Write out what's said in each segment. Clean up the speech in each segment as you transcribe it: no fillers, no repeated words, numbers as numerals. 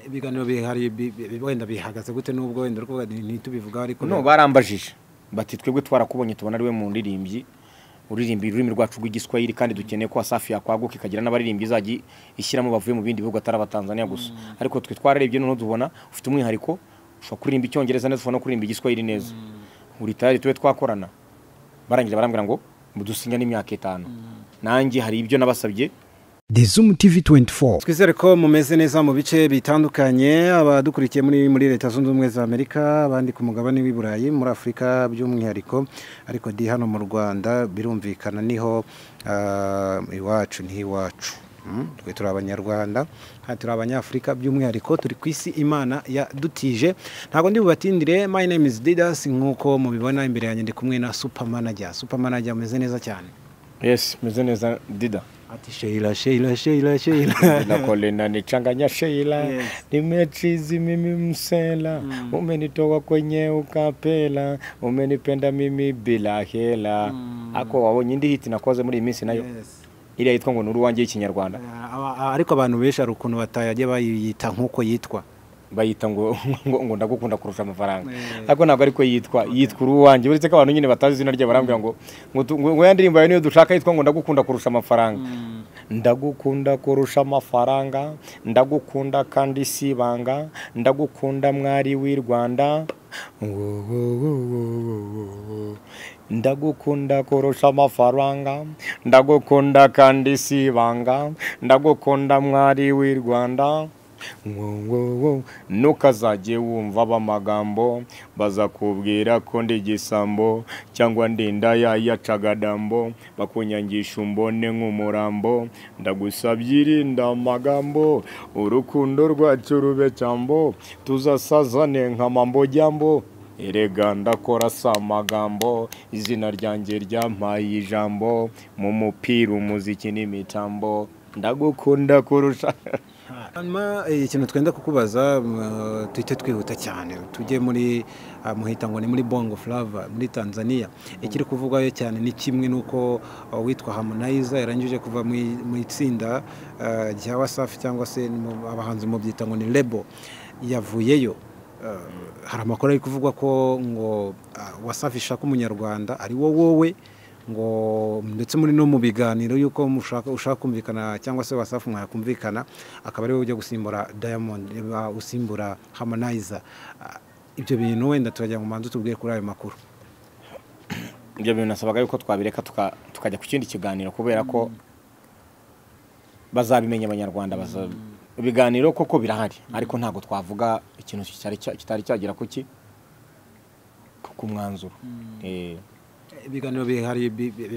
Ibiganiro bihari wenda bihagaze gute nubwo wenda urukuvuga ntitubivuga ariko no barambajije bati twebwe twarakubonye tubona ari we mu ndirimbyi uririmba ururimi rwacu rw'igiswahili kandi dukeneye ko Wasafi yakwaguka ikagira n'abaririmbyi izajya ishyiramo bavuye mu bindi bihugu atari abatanzania gusa. Ariko twe twararebye noneho tubona ufite umwihariko, ushobora kuririmba icyongereza neza, ushobora no kuririmba igiswahili neza, uri tayari tube twakorana. Barangije barambwira ngo mudusinya n'imyaka 5. Nanjye hari ibyo nabasabye. The Zoom TV 24. Twizere ko mumeze neza mu bice bitandukanye, abadukurikiye muri Leta Zunze Ubumwe za Amerika, abandi ku mugabane w'i Burayi, muri Afrika by'umwihariko, ariko di hano mu Rwanda birumvikana niho iwacu ni iwacu. Twe turi abanyarwanda, turi abanyafrika by'umwihariko, turi ku isi Imana yadutije. Ntago ndi bubatindire, my name is Didas, nkuko mubibona imbere yanjye ndi kumwe na Super Manager. Super Manager meze neza cyane. Yes, meze neza Dida. Ati Sheila, Sheila, Sheila, Sheila. Nakolena nichanganya Sheila. Yes. Nimechizi mimi msela. Umenitoa kwenye ukapela, umenipenda mimi bila hela. Ako wabonye indi hit nakoze muri iyi minsi nayo. Yes. Iriya yitwa ngo nuru wanjye y'ikinyarwanda. Ariko abantu benshi ari ukuntu batayajya bayita nkuko yitwa. Bayita ngo ngo ndagukunda kurusha amafaranga. Ariko ntabwo ariko yitwa, yitwa uruwanjye. Uretse ko abantu nyine batazi izina rye barambwira ngo ngo ya ndirimbo yawe niyo dushaka yitwa ngo ndagukunda kurusha amafaranga. Ndagukunda kurusha amafaranga, ndagukunda kandi si ibanga, ndagukunda mwari w'i Rwanda. Ndagukunda kurusha amafaranga, ndagukunda kandi si ibanga, ndagukunda mwari w'i Rwanda. Ntukazajye wumva abamagambo bazakubwira ko ndi igisambo cyangwa ndi indaya ya cagadambo, bakunyangisha umbone nk'umurambo. Ndagusabye irinda amagambo, urukundo rwacu rube cyambo, tuzasazane nka mambo jambo. Erega ndakora si amagambo, izina ryanjye ryampaye ijambo, mu mupira umuziki n'imitambo, ndagukunda kurusha. Hanyuma ikintu twenda kukubaza, tuhite twihuta cyane tujye muri muhita ngo ni muri Bongo Flava muri Tanzania. Ikiri kuvugwayo cyane ni kimwe nuko witwa Harmonize yarangije kuva mu itsinda rya Wasafi cyangwa se abahanzi mu byita ngo ni label, yavuyeyo. Hari amakuru ari kuvugwa ko ngo Wasafi ishaka umunyarwanda ari wowe, ngo ndetse muri no mu biganiro yuko mushaka ushaka kumvikana cyangwa se Wasafi mwakumvikana akaba ari we ujya gusimbura Diamond, usimbura Harmonize. Ibyo bintu wenda turajya mu manzu tubwiye kuri ayo makuru. Ibyo bintu nasabaga yuko twabireka tukajya ku kindi kiganiro kubera ko bazabimenya abanyarwanda baza ibiganiro koko birahari, ariko ntago twavuga ikintu kitari cyagera kuki ku mwanzuro. Ibiganiro bihari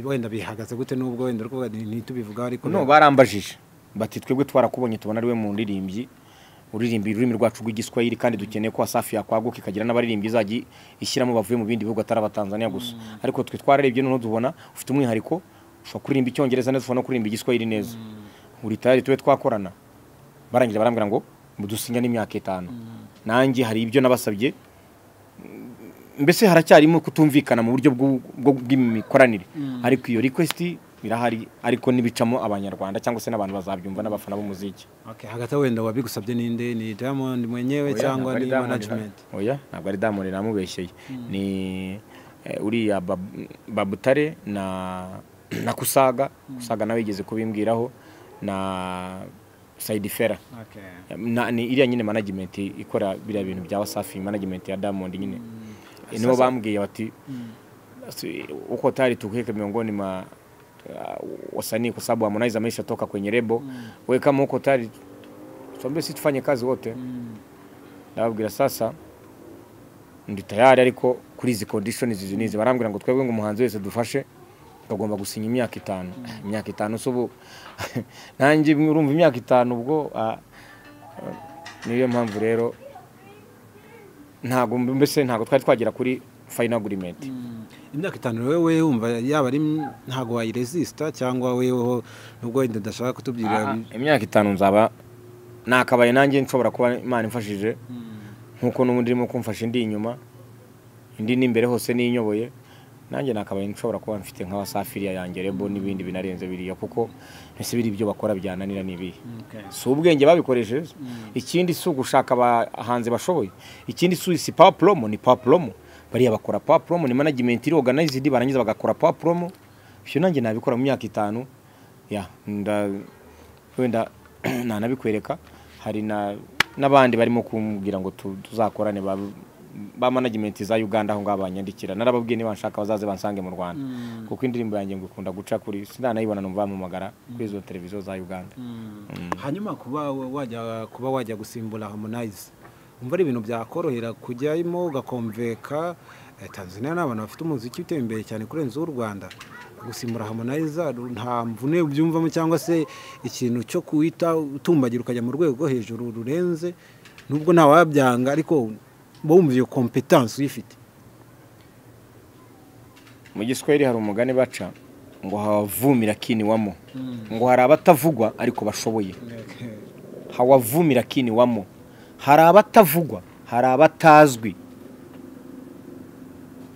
wenda bihagaze gute nubwo wenda urukuvuga ntitubivuga ariko no barambajije bati twebwe twarakubonye tubona ari we mu ndirimbyi uririmba ururimi rwacu rw'igiswahili kandi dukeneye ko Wasafi yakwaguka ikagira n'abaririmbyi izajya ishyiramo bavuye mu bindi bihugu atari abatanzania gusa. Ariko twe twararebye noneho tubona ufite umwihariko, ushobora kuririmba icyongereza neza, ushobora no kuririmba igiswahili neza, uri tayari tube twakorana. Barangije barambwira ngo mudusinya n'imyaka 5. Nanjye hari ibyo nabasabye, mbese haracyarimo kutumvikana mu buryo bw'imikoranire, ariko iyo request birahari, ariko nibicamo abanyarwanda cyangwa se n'abantu bazabyumva n'abafana b'umuziki. Okay, hagati wenda wabigusabye ninde? Ni Diamond mwenyewe cyangwa ni management? Oya, ntabwo ari Diamond namubeshyeye. Ni uriya Babutare na Kusaga. Kusaga nawe yigeze kubimbwiraho, na Saidi Fera. Okay. Na ni iriya nyine management ikora biriya bintu bya Wasafi, management ya Diamond nyine. Nibo bambwiye bati uko tayari tukuweke miongoni ma wasanii kwa sababu Harmonize ameisha toka kwenye lebo. Wewe kama uko tayari tuambie sisi tufanye kazi wote. Ndababwira sasa ndi tayari, ariko kuri izi conditions izi nizi. Barambwira ngo twebwe ngo umuhanzi wese dufashe tugomba gusinya imyaka 5. Imyaka 5 so nanjye urumva imyaka 5 ubwo niyo mpamvu rero ntago mbese ntago twari twagera kuri final agreement. Imyaka 5 wewe wumva yaba ari ntago wayiresista cyangwa wewe nubwo wenda ndashaka kutubwira? Imyaka 5 nzaba nakabaye nanjye nshobora kuba Imana imfashije nkuko n'ubundi irimo kumfasha indi inyuma indi n'imbere hose n'inyoboye. Nanjye nakabaye nshobora kuba mfite nka Wasafiriya yanjye Rebo n'ibindi binarenze biriya, kuko ese biri ibyo bakora byananira nibihe. Si ubwenge babikoresheje. Ikindi si ugushaka abahanzi bashoboye. Ikindi si power promo, ni power promo. Bariya bakora power promo, ni management iri organized, barangiza bagakora power promo. Ibyo nanjye nabikora mu myaka 5. Ya wenda nanabikwereka. Hari n'abandi barimo kumbwira ngo tuzakorane ba management za Uganda aho ngaho banyandikira. Narababwiye niba nshaka bazaze bansange mu Rwanda, kuko indirimbo yanjye ngo ikunda guca kuri sinanayibona numva bampamagara kuri izo televiziyo za Uganda. Hanyuma kuba wajya gusimbura Harmonize, umva ari ibintu byakorohera kujyamo ugakomveka. Tanzania n'abantu bafite umuziki uteye imbere cyane kurenza uw'u Rwanda. Gusimbura Harmonize nta mvune ubyumvamo, cyangwa se ikintu cyo kuwita utumbagira ukajya mu rwego hejuru rurenze, nubwo nta wabyanga ariko bumva iyo competence uyifite. Mu Giswahili hari umugani baca ngo hawavumira kini wamo, ngo hari abatavugwa ariko bashoboye. Hawavumira kini wamo, hari abatavugwa, hari abatazwi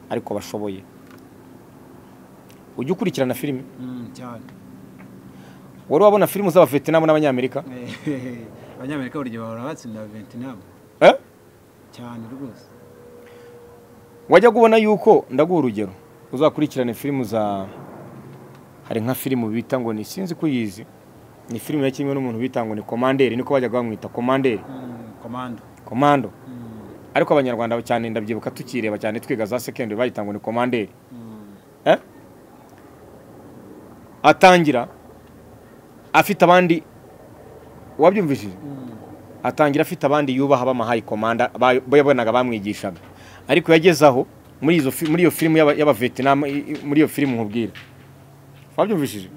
ariko bashoboye. Ujya ukurikirana filime cyane? Wari wabona filime z'aba Vietnam n'Abanyamerika? Abanyamerika buri gihe bahora batsinda Vietnam. Cyane rwose. Wajya kubona yuko, ndaguha urugero, uzakurikirane filime za, hari nka filime bita ngo ni sinzi kuyizi, ni filime yakinwe n'umuntu bita ngo ni Commander, niko bajyaga bamwita Commander. Commando. Commando. Ariko Abanyarwanda cyane ndabyibuka tukireba cyane twiga za secondary bayita ngo ni Commander. Atangira afite abandi, wabyumvishije? Atangira afite abandi yubaha bama high commander bayabonaga bamwigishaga, ariko yageze aho muri izo muri iyo filime y'aba Vietnam, muri iyo filime nkubwira, wabyumvishije?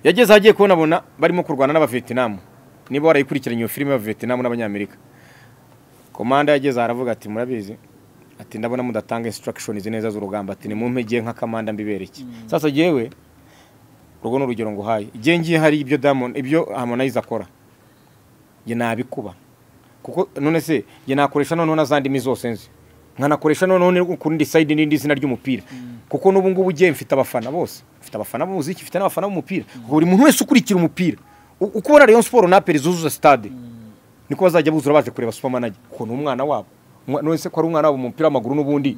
Yageze agiye kubona bona barimo kurwana n'aba Vietnam. Niba warayikurikiranye iyo filime y'aba Vietnam n'Abanyamerika, Commander yageze aravuga ati murabizi, ati ndabona mudatanga instructions neza z'urugamba, ati ni mumpegeye nka commander mbibereke. Sasa jewe urwo ni urugero nguhaye, igihe ngiye hari ibyo Diamond, ibyo Harmonize akora nge nabikuba, kuko none se nge nakoresha noneho na zandi zose nzi, nkanakoresha noneho kundi side n'indi zina ry'umupira, kuko n'ubu ngubu ugiye mfite abafana bose, mfite abafana b'umuziki, mfite n'abafana b'umupira. Buri muntu wese ukurikira umupira, uko ubona Rayon Sport na APR zuzuza stade, niko bazajya buzura baje kureba Super Manager, kuko ni umwana wabo. None se ko ari umwana wabo mu mupira w'amaguru n'ubundi,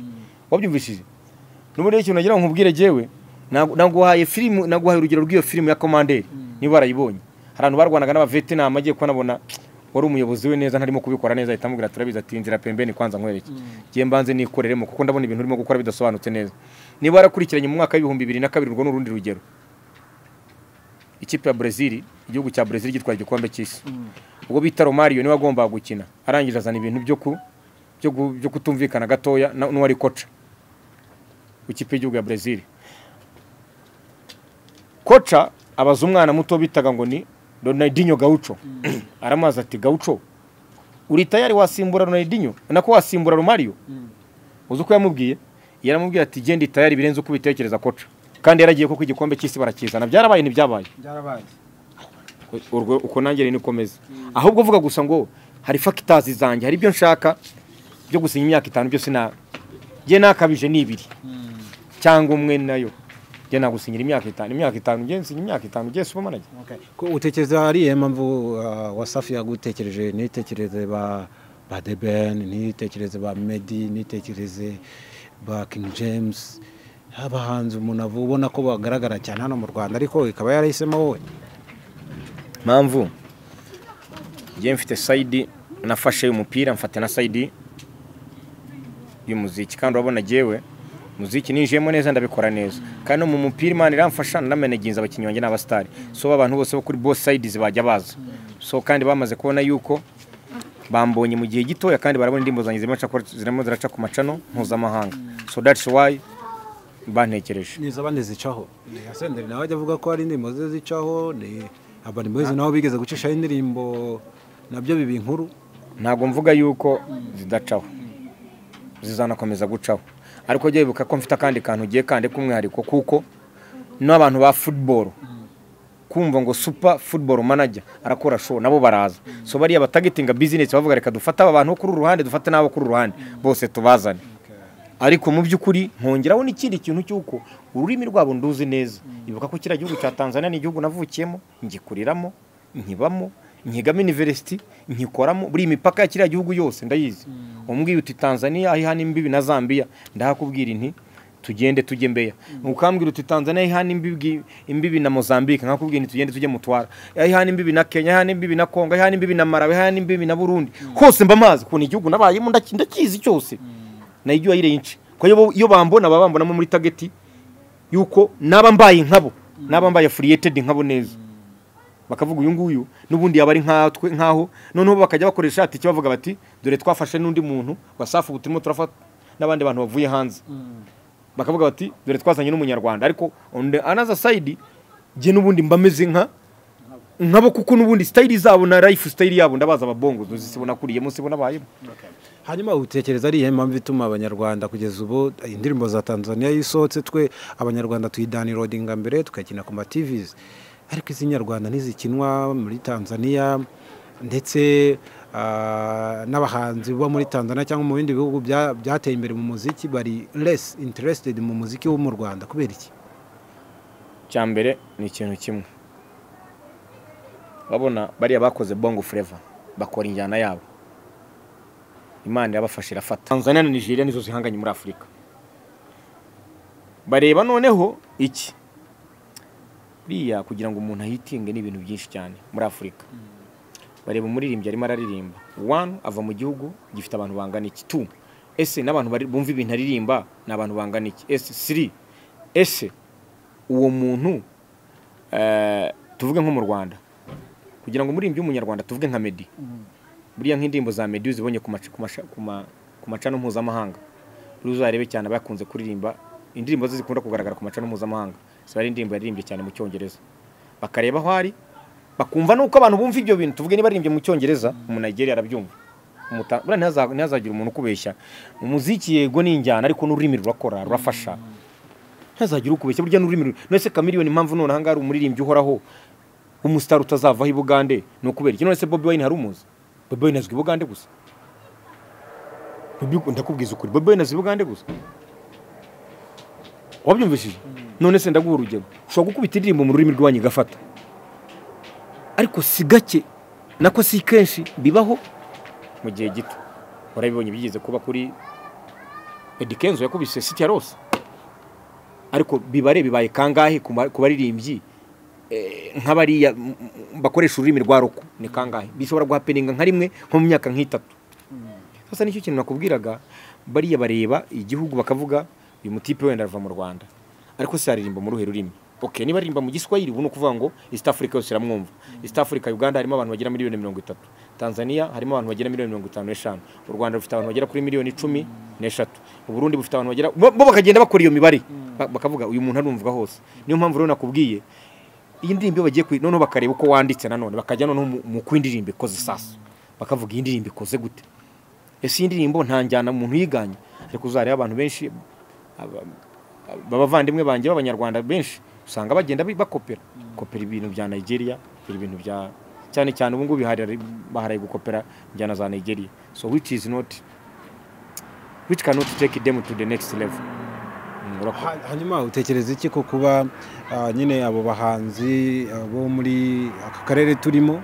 wabyumvishije? N'ubundi ikintu nagira ngo nkubwire jewe, naguhaye filime, naguhaye urugero rw'iyo filime ya Commander, niba warayibonye. Hari abantu barwanaga n'aba Vietnam, agiye kubona wari umuyobozi we neza ntarimo kubikora neza, ahita amubwira turabizi, ati inzira pembeni kwanza nkwereke, ngiye mbanze nikoreremo kuko ndabona ibintu urimo gukora bidasobanutse neza. Niba warakurikiranye mu mwaka w'2002, urwo n'urundi rugero, ikipe ya Brazil, igihugu cya Brazil gitwaye igikombe cy'isi, ubwo bita Romario niwe agomba gukina, arangije azana ibintu byo kutumvikana gatoya n'uwari koca w'ikipe y'igihugu ya Brazil. Koca abaza umwana muto bitaga ngo ni Ronaldinho Gaucho. Aramaza ati Gaucho, uri tayari wasimbura Ronaldinho? Nako wasimbura Romario? Uzi uko yamubwiye? Yaramubwiye ati genda tayari birenze uko ubitekereza koca. Kandi yaragiye koko igikombe cy'isi barakizana. Byarabaye ntibyabaye? Byarabaye. Urwo uko nanjye nikomeza. Ahubwo vuga gusa ngo hari factors zanjye, hari ibyo nshaka byo gusinya imyaka 5 byose na nge nakabije ni 2 cyangwa umwe nayo. Nge nagusinyira imyaka 5, imyaka 5 nge nsinya imyaka 5 nge Super Manager. Okay. Ko utekereza ari impamvu Wasafi yagutekereje, nitekereze ba Deben, nitekereze ba Meddy, nitekereze ba King James, abahanzi umuntu avubona ko bagaragara cyane hano mu Rwanda, ariko ikaba yarahisemo wowe? Mpamvu nge mfite side nafashe y'umupira, mfate na side y'umuziki, kandi urabona jewe muziki ninjiyemo neza ndabikora neza, kandi mu mupira Imana iramfasha ndameneginza abakinnyi banjye n'abastari, so abantu bose bo kuri both sides bajya baza, so kandi bamaze kubona yuko bambonye mu gihe gitoya, kandi barabona indirimbo zanjye zirimo ziraca ku macano mpuzamahanga, so that's why bantekereje. Ni izabandi zicaho, ni Senderi nawe ajya avuga ko hari indirimbo ze zicaho, ni Urban Boys naho bigeze gucishaho indirimbo nabyo biba inkuru. Ntabwo mvuga yuko zidacaho, zizanakomeza gucaho, ariko jye bibuka ko mfite akandi kantu ugiye kandi k'umwihariko, kuko n'abantu ba football kumva ngo super football manager arakora show nabo baraza, so bariya batagitinga business bavuga reka dufate aba bantu kuri uruhande, dufate nabo kuri uruhande, bose tubazane. Ariko mu by'ukuri nkongeraho n'ikindi kintu cy'uko ururimi rwabo nduzi neza. Ibuka ko kiriya gihugu cya Tanzania ni igihugu navukiyemo, ngikuriramo, nkibamo, nkigamo university, nkikoramo, buri imipaka ya kiriya gihugu yose ndayizi. Umbwiye uti Tanzania aho ihana imbibi na Zambia, ndahakubwira inti tugende tujye Mbeya. Ukambwira uti Tanzania ihana imbibi na Mozambique, nkakubwira nti tugende tujye Mutwara. Ihana imbibi na Kenya, ihana imbibi na Kongo, ihana imbibi na Malawi, ihana imbibi na Burundi. Hose mba mazi kuntu igihugu nabayemo ndakizi cyose. Na ijyo ayirenshi. Ko iyo bambona babambonamo muri target yuko naba mbaye nkabo, naba mbaye affiliated nkabo neza. Bakavuga uyu nguyu nubundi yaba ari nkatwe nkaho, noneho bakajya bakoresha ati bavuga bati dore twafashe n'undi muntu wasafu uturimo turafata n'abandi bantu bavuye hanze. Bakavuga bati dore twazanye n'umunyarwanda, ariko on the another side je nubundi mbameze nka nkabo kuko nubundi style zabo na life style yabo ndabaza ababongo nzisibona kuriye munsi bona bayemo. Hanyuma utekereza ari impamvu ituma abanyarwanda kugeza ubu indirimbo za Tanzania yisohotse twe abanyarwanda tuyidownloadinga mbere tukakina ku ma TVs, ariko izinyarwanda ntizikinwa muri Tanzania, ndetse n'abahanzi bo muri Tanzania cyangwa mu bindi bihugu byateye imbere mu muziki bari less interested mu muziki wo mu Rwanda kubera iki? Cyambere ni ikintu kimwe, babona bariya bakoze Bongo Flava bakora injyana yabo, Imana yabafashe irafata. Tanzania na Nigeria nizo zihanganye muri Afrika. Bareba noneho iki buriya kugira ngo umuntu ahitinge ni ibintu byinshi cyane muri Afrika. Bareba umuririmbyi arimo araririmba, one ava mu gihugu gifite abantu bangana iki, two ese n'abantu bumva ibintu aririmba ni abantu bangana iki, ese three ese uwo muntu tuvuge nko mu Rwanda kugira ngo umuririmbyi w'umunyarwanda tuvuge nka Meddy, buriya nk'indirimbo za Meddy uzibonye ku macano mpuzamahanga, uzarebe cyane abakunze kuririmba indirimbo ze zikunda kugaragara ku macano mpuzamahanga, ziba ari indirimbo yaririmbye cyane mu Cyongereza, bakareba aho ari bakumva nuko abantu bumva ibyo bintu. Tuvuge niba aririmbye mu Cyongereza mu Nigeria arabyumva, buriya ntihazagira umuntu ukubeshya umuziki yego ni injyana ariko n'ururimi rurakora rurafasha, ntihazagira ukubeshya burya n'ururimi. None se Chameleone impamvu none ahangaha ari umuririmbyi uhoraho umustar utazavaho i Bugande ni ukubera iki? None se Bobi Wine hari umuzi? Bobi Wine azwi i Bugande gusa. Ndakubwiza ukuri, Bobi Wine azwi i Bugande gusa. Wabyumvishije? None se ndaguha urugero, ushobora gukubita indirimbo mu rurimi rwanyu igafata, ariko si gake nako si kenshi bibaho mu gihe gito. Warabibonye bigeze kuba kuri Eddy Kenzo yakubise City Rose, ariko bibare bibaye kangahe ku baririmbyi nk'abariya bakoresha ururimi rwa roko? Ni kangahe bishobora guhapeninga nka rimwe nko mu myaka nk'itatu? Sasa nicyo kintu nakubwiraga, bariya bareba igihugu bakavuga uyu mutipe wenda ava mu Rwanda ariko se aririmba mu ruhe rurimi? Okay, niba aririmba mu Giswahili ubu no kuvuga ngo East Africa yose iramwumva. East Africa Uganda harimo abantu bagera miliyoni 30, Tanzania harimo abantu bagera miliyoni 55, u Rwanda rufite abantu bagera kuri miliyoni 13, u Burundi bufite abantu bagera, bo bakagenda bakora iyo mibare bakavuga uyu muntu arumvwa hose. Niyo mpamvu rero nakubwiye iyi ndirimbo bagiye noneho bakareba uko wanditse, nanone bakajya noneho mu kwindirimbo ikoze sasa, bakavuga iyi ndirimbo ikoze gute, ese iyi ndirimbo nta njyana umuntu yiganye. Ariko uzareba abantu benshi babavandimwe banjye b'abanyarwanda benshi usanga bagenda bakopera kopera ibintu bya Nigeria, ibintu bya cyane cyane ubu ngubu baharaye gukopera njyana za Nigeria, so which is not, which cannot take them to the next level. Hanyuma utekereza iki ko kuba nyine abo bahanzi bo muri aka karere turimo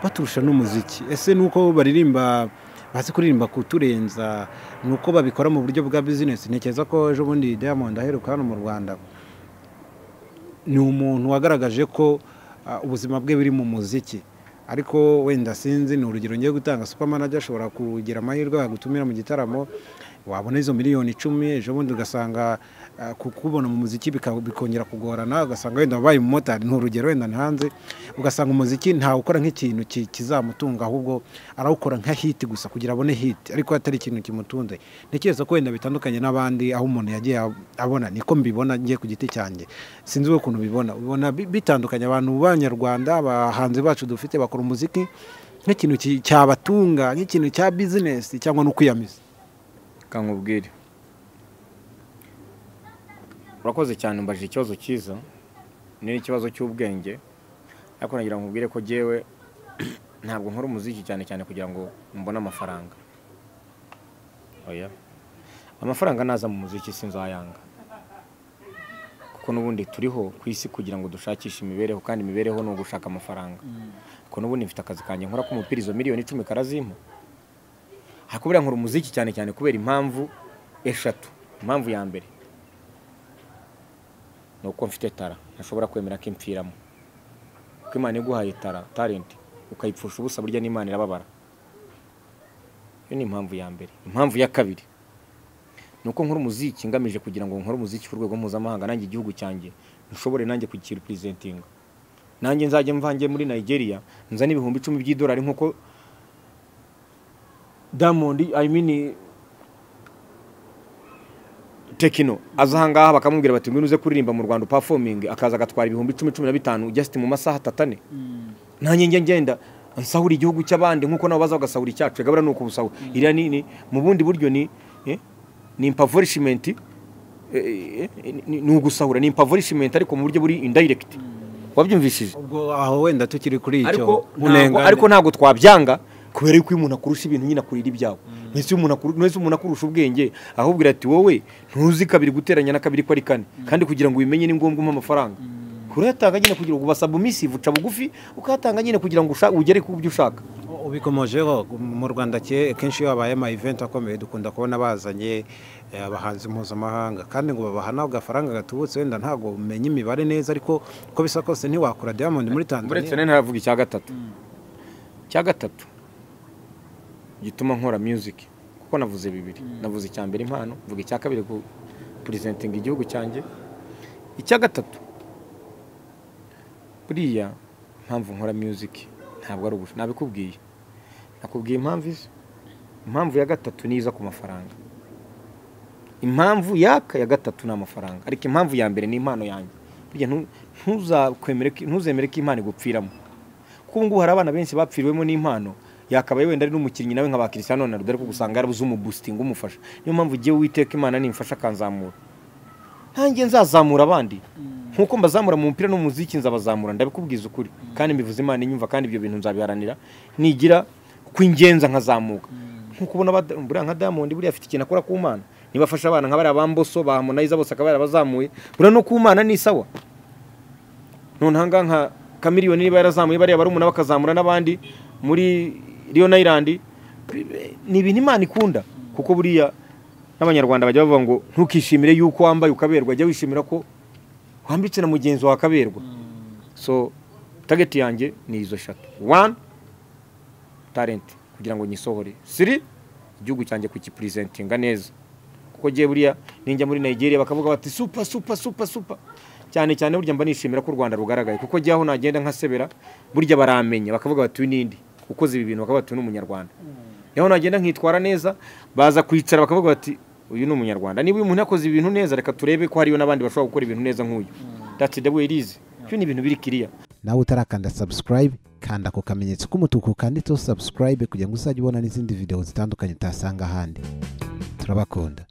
baturusha n'umuziki? Ese nuko baririmba bazi kuririmba kuturenza, nuko babikora mu buryo bwa business? Ntekereza ko ejo bundi Diamond aheruka hano mu Rwanda ni umuntu wagaragaje ko ubuzima bwe buri mu muziki, ariko wenda sinzi, ni urugero ngiye gutanga, Super Manager ashobora kugira amahirwe yagutumira mu gitaramo wabona izo miliyoni 10, ejo bundi ugasanga kukubona mu muziki bikongera kugorana, ugasanga wenda wabaye umumotari, ni urugero wenda ntanze, ugasanga umuziki ntawukora nk'ikintu kizamutunga, ahubwo arawukora nka hit gusa kugira abone hit, ariko atari ikintu kimutunze. Ntekereza ko wenda bitandukanye n'abandi aho umuntu yagiye abona, niko mbibona ngiye ku giti cyanjye, sinzi uko ukuntu ubibona, ubona bitandukanye. Abantu b'abanyarwanda abahanzi bacu dufite bakora umuziki nk'ikintu cyabatunga, nk'ikintu cya business cyangwa no kwiyamiza. Kankubwire, urakoze cyane umbajije ikibazo cyiza, ni ikibazo cy'ubwenge, ariko nagira ngo nkubwire ko jyewe ntabwo nkora umuziki cyane cyane kugira ngo mbone amafaranga, oya, Amafaranga naza mu muziki sinzayanga, kuko n'ubundi turiho ku isi kugira ngo dushakishe imibereho, kandi imibereho ni ugushaka amafaranga. Kuko n'ubundi mfite akazi kanjye nkora k'umupira, izo miliyoni 10 karazimpa. Ariko buriya nkora umuziki cyane cyane kubera impamvu eshatu. Impamvu ya mbere ni uko mfite tara ntashobora kwemera ko impfiramo. Kuko Imana iguhaye tara, talent, ukayipfusha ubusa, burya n'Imana irababara. Iyo ni impamvu ya mbere. Impamvu ya kabiri ni uko nkora umuziki ngamije kugira ngo nkore umuziki ku rwego mpuzamahanga, nanjye igihugu cyanjye nshobore nanjye kukirepresentinga. Nanjye nzajye mvange muri Nigeria nzane $10,000 by'idolari nkuko Diamond, I mean Tekino, aza ahangaha bakamubwira bati ngwino uze kuririmba mu Rwanda performing, akaza agatwara 10,000 15,000 just mu masaha 3-4. Nanjye njye ngenda nsahura igihugu cy'abandi nkuko nabo baza bagasahura icyacu. Gabura nuko busahura iriya ni mu bundi buryo ni impoverishment, ni ugusahura, ni impoverishment ariko mu buryo buri indirect. Wabyumvishije? Ubwo aho wenda tukiri kuri icyo, ariko ntabwo twabyanga kubera yuko umuntu akurusha ibintu nyine akurira ibyawe. Mwese umuntu akurusha ubwenge ahubwo ati wowe ntuzi kabiri guteranya na kabiri ko ari kane, kandi kugira ngo ubimenye ni ngombwa umpa amafaranga. Kurayatanga nyine kugira ngo ubasubmissive, uca bugufi ukatanga nyine kugira ngo ugere ku byo ushaka. Ubikomojeho mu Rwanda kenshi iyo habaye ama event akomeye dukunda kubona bazanye abahanzi mpuzamahanga, kandi ngo babaha naho gafaranga gatubutse, wenda ntago umenye imibare neza, ariko uko bisa kose ntiwakura Diamond muri Tanzania. Uretse ntaravuga icya gatatu. Icya gatatu gituma nkora music, kuko navuze bibiri, navuze icya mbere impano, mvuga icya kabiri ku presenting igihugu cyanjye. Icya gatatu, buriya impamvu nkora music ntabwo ari ubusha, nabikubwiye, nakubwiye impamvu izo. Impamvu ya gatatu niza ku mafaranga. Impamvu yaka ya gatatu ni amafaranga, ariko impamvu ya mbere ni impano yanjye. Burya ntuzemere ko impano igupfiramo, kuko ubu ngubu hari abana benshi bapfiriwemo n'impano. Yakabaye wenda ari n'umukinnyi nawe nka ba Cristiano Ronaldo, ariko gusanga yarabuze umuboosting umufasha. Niyo mpamvu ugiye Uwiteka Imana nimfasha akanzamura, ntange nzazamura abandi nkuko mbazamura mu mupira no mu muziki, nzabazamura, ndabikubwiza ukuri, kandi mbivuze Imana inyumva, kandi ibyo bintu nzabiharanira nigira kwingenza nkazamuka. Nkuko ubona buriya nka Diamond buriya afite ikintu akora ku Mana, nibafasha abana nka bariya bamboso ba Harmonize bose akaba yarabazamuye, buriya no ku Mana ni sawa. None hanga nka Chameleone niba yarazamuye bariya barumuna bakazamura n'abandi muri Leon Island, ni ibintu Imana ikunda. Kuko buriya n'abanyarwanda bajya bavuga ngo ntukishimire yuko wambaye ukaberwa, jya wishimira ko wambitse na mugenzi wawe akaberwa. So target yanjye ni izo eshatu: 1 talent kugira ngo nyisohore, 3 igihugu cyanjye kukipresentinga neza, kuko giye buriya ninjya muri Nigeria bakavuga bati super super super super, cyane cyane burya mba nishimira ko u Rwanda rugaragaye, kuko giye aho nagenda nkasebera burya baramenya bakavuga bati nindi ukoze ibi bintu, bakavuga bati n'umunyarwanda. Yaho nagenda nkitwara neza baza kwicara bakavuga bati uyu ni umunyarwanda, niba uyu muntu yakoze ibintu neza reka turebe ko hariyo n'abandi bashobora gukora ibintu neza nk'uyu. That's the way it is. Ibyo ni ibintu biri clear. Nawe utarakanda subscribe, kanda ku kamenyetso k'umutuku kanditseho subscribe kugira ngo uzajye ubona n'izindi video zitandukanye utasanga ahandi. Turabakunda.